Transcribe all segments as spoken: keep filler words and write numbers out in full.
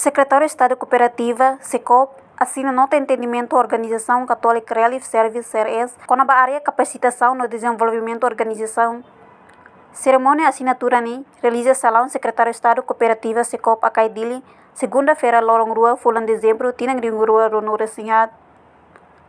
Sekretáriu Estadu Kooperativa, SEKOOP, asina nota entendimentu ho Organizasaun Catholic Relief Service, C R S, kona-ba área kapasitasaun no dezenvolvimentu organizasaun. Serimónia asinatura ne'e realiza iha salaun Sekretáriu Estadu Kooperativa, SEKOOP, Akai, Dili, segunda-feira, loron rua, fulan Dezembru, tinan rihun rua ruanulu-resin-haat.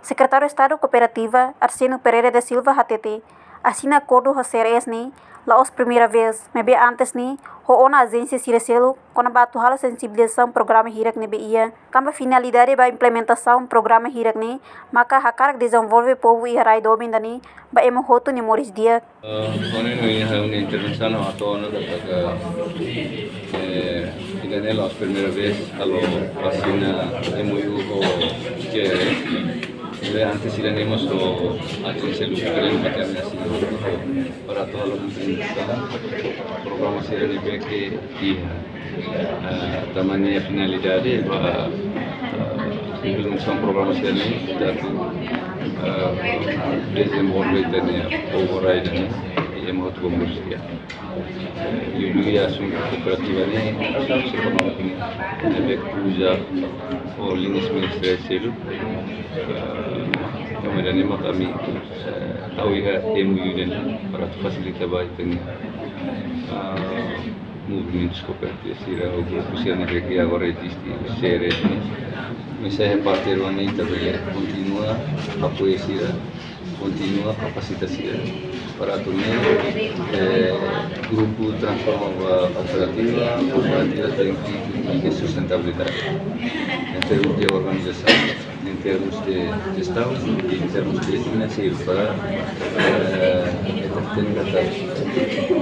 Sekretáriu Estadu Kooperativa, Arsénio Pereira da Silva, hateten, asina akordu ho C R S ne'e la'ós primeira vez, maibé antes ne'e ho ona ajénsia sira seluk, kona-ba atu halo sensibilizasaun programa hirak ne'ebé iha. Tanba finalidade ba implementasaun programa hirak ne'e maka hakarak dezenvolve povu iha rai doben ida-ne'e ba ema hotu nia moris di'ak. Ah, ohin ne'e iha reuniaun internasionál hato'o ona katak, eh, ida-ne'e la'ós primeira vez halo asina M O U ho C R S. Ne'ebé antes ida-ne'e mós ho ajénsia seluk keren pakai asina para atu halo implementasaun programa sira ne'ebé ke iha. Ah, tanba nia finalidade ba, ah, implementasaun programa sira ne'e atu, ah, dezenvolve ita-nia povu rai ida-ne'e, i ema hotu ba moris di'ak. Liuliu iha asuntu kooperativa ne'e, asuntu ekonomia ne'e, ne'ebé kruza ho liñas ministeriais seluk. Ah, tanba ida-ne'e mak ami, eh, tau iha M O U ida-ne'e para fasilita ba ita-nia, ah, movimentus kooperativa sira, ou grupu sira ne'ebé ke agora eziste, C R S ne'e. Oinsá iha parte rua ne'e ita bele kontinua apoia sira, kontinua kapasita sira. Para atu nune'e, eh, grupu transforma ba kooperativa, kooperativa tenke iha sustentabilidade. Em termos de organizasaun, em termos de jestaun, em termos de finanseiru para, eh, ita tenke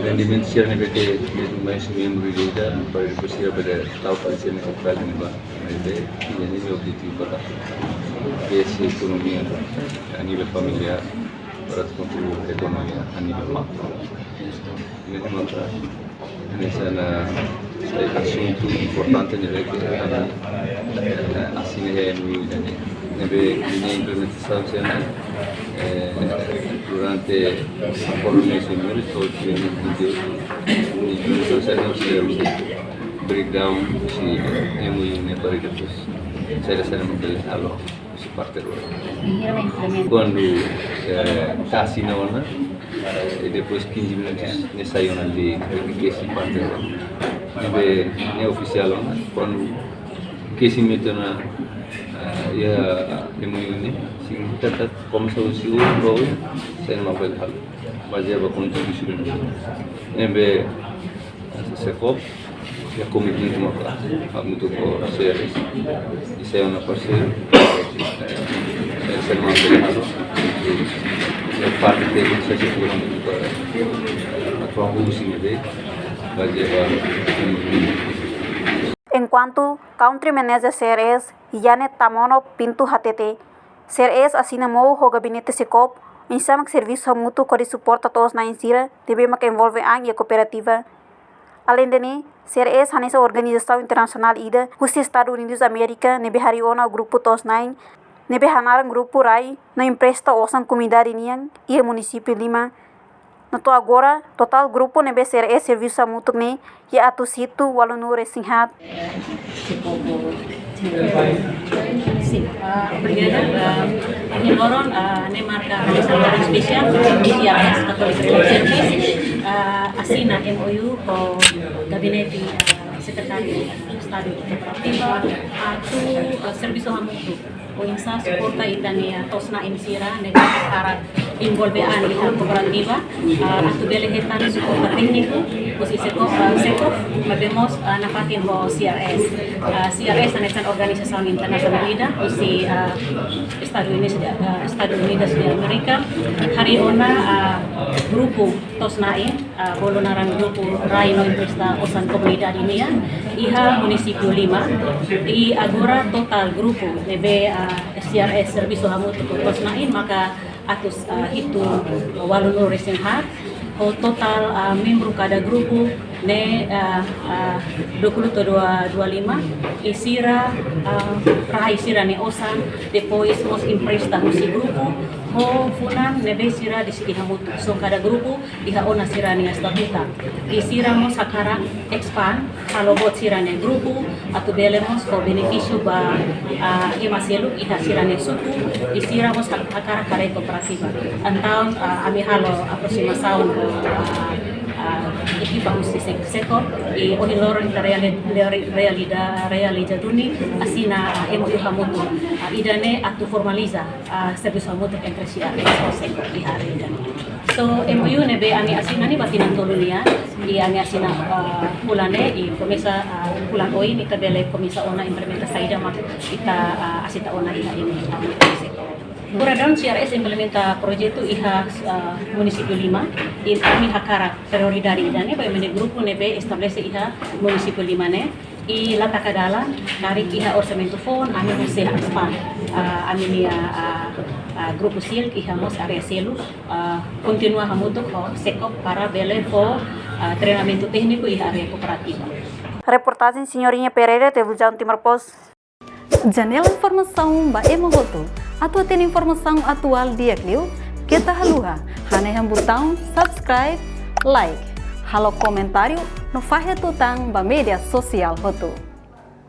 rendimentu sira ne'ebé ke mezmu mais membru ida, para depois sira bele tau para sira ne'e kali ne'ebá. Maibé, ida-ne'e nia objetivu para ita ekonomia a nivel familiár, para kontribui ekonomia a nivel makro. Ne'e maka, ne'e sai asuntu importante ne'ebé ke ami, eh, asina iha M O U ida-ne'e. Ne'ebé nia implementasaun sira ne'e, eh, durante akordu ne'e sei moris, ou sei moris, implementasaun sira ne'e sei breakdown husi M O U ne'e para depois sira, sira maka halo husi parte rua. Kuandu, eh, ita asina ona, eh, depois quinze minutos ne'e sai ona de, de kesi parte rua. Ne'ebé ne'e ofisiál ona, kuandu kesi mete ona, eh, iha M O U ne'e, signifika katak komesa husi uluk ba oin, sai ona ba hal. Bazeia ba kontribuisaun. Ne'ebé, eh, SEKOOP, iha komitmentu maka hamutuk ho C R S. I sai ona parseiru, eh, sai ona parseiru. Iha parte téknika sai ona hamutuk ho, eh, atu husi ne'ebé, bazeia ba. Enkuantu Country Manager C R S, Yane Tamono Pinto, hateten, C R S asina MoU ho gabinete SEKOOP, oinsá mak servisu hamutuk hodi suporta to'os-na'in sira ne'ebé mak envolve an iha kooperativa. Aleinde ne'e, C R S hanesan organizasaun internasionál ida husi Estadus Unidus Amérika ne'ebé harii ona grupu to'os-na'in, ne'ebé hanaran grupu rai no empresta osan komunidade nian iha munisípiu lima. No to'o agora, totál grupu ne'ebé C R S servisu hamutuk ne'e iha atus hitu ualunulu-resin-haat. Sin, ah, obrigada. Ah, ohin loron, ah, ne'e marka hanesan loron espesiál, C R S, Catholic Relief Service, ah, asina M O U ho gabinete, ah, Sekretáriu Estadu Kooperativa, atu, ah, servisu hamutuk. Oinsá suporta ita-nia to'os-na'in sira ne'ebé hakarak envolve an iha kooperativa, ah, atu bele hetan suporta tékniku husi SEKOOP, ah, SEKOOP, maibé mós, ah, nafatin ho C R S. Ah, C R S hanesan organizasaun internasionál ida husi, ah, Estadus Unidus, ah, Estadus Unidus de Amérika, harii ona, ah, grupu to'os-na'in, ah, bolu naran grupu rai no empresta osan komunidade nian, iha munisípiu lima, i agora totál grupu ne'ebé, ah, C R S servisu hamutuk ho to'os-na'in maka atus, ah, hitu ualunulu-resin-haat, ho totál, ah, membru kada grupu ne'e, ah, ah, dua puluh to'o dua, dua lima, i sira, ah, rai sira-nia osan, depois mós empresta husi grupu, Ho funan ne'ebé sira deside hamutuk, só kada grupu iha ona sira-nia estatuta. I sira mós hakarak expand, halo boot sira-nia grupu, atu bele mós fó benefísiu ba, ah, ema seluk iha sira-nia suku, i sira mós hak-, hakarak haree kooperativa. Entaun, ah, ami halo aproximasaun ho, ah, ah, ekipa husi Se-, SEKOOP, i ohin loron ita reali-, reali-, realida-, realiza duni, asina, ah, M O U hamutuk. Ah, ida-ne'e atu formaliza, ah, servisu hamutuk entre C R S ho SEKOOP iha área ida-ne'e. So, M O U ne'ebé ami asina ne'e ba tinan tolu nian, i ami asina, ah, fulan ne'e, i komesa, ah, fulan oin ita bele komesa ona implementa saida mak ita, ah, aseita ona iha M O U hamutuk ho SEKOOP. Agora daudaun C R S implementa projetu iha, ah, munisípiu lima, i ami hakarak prioridade ida-ne'e ba ema nia grupu ne'ebé estabelese iha munisípiu lima ne'e, i la taka dalan, karik iha orsamentu foun, ami mós sei expand, ah, ami-nia, ah, ah, grupu SILK iha mós área seluk, ah, kontinua hamutuk ho SEKOOP para bele fó, ah, treinamentu tékniku iha área kooperativa. Reportajen Senhorinha Pereira, Televizaun Timor Post. Janela informasaun ba ema hotu. Atu hatene informasaun atuál di'ak liu, keta haluha hanehan butaun subscribe, like, halo komentáriu no fahe tutan ba média sosiál hotu.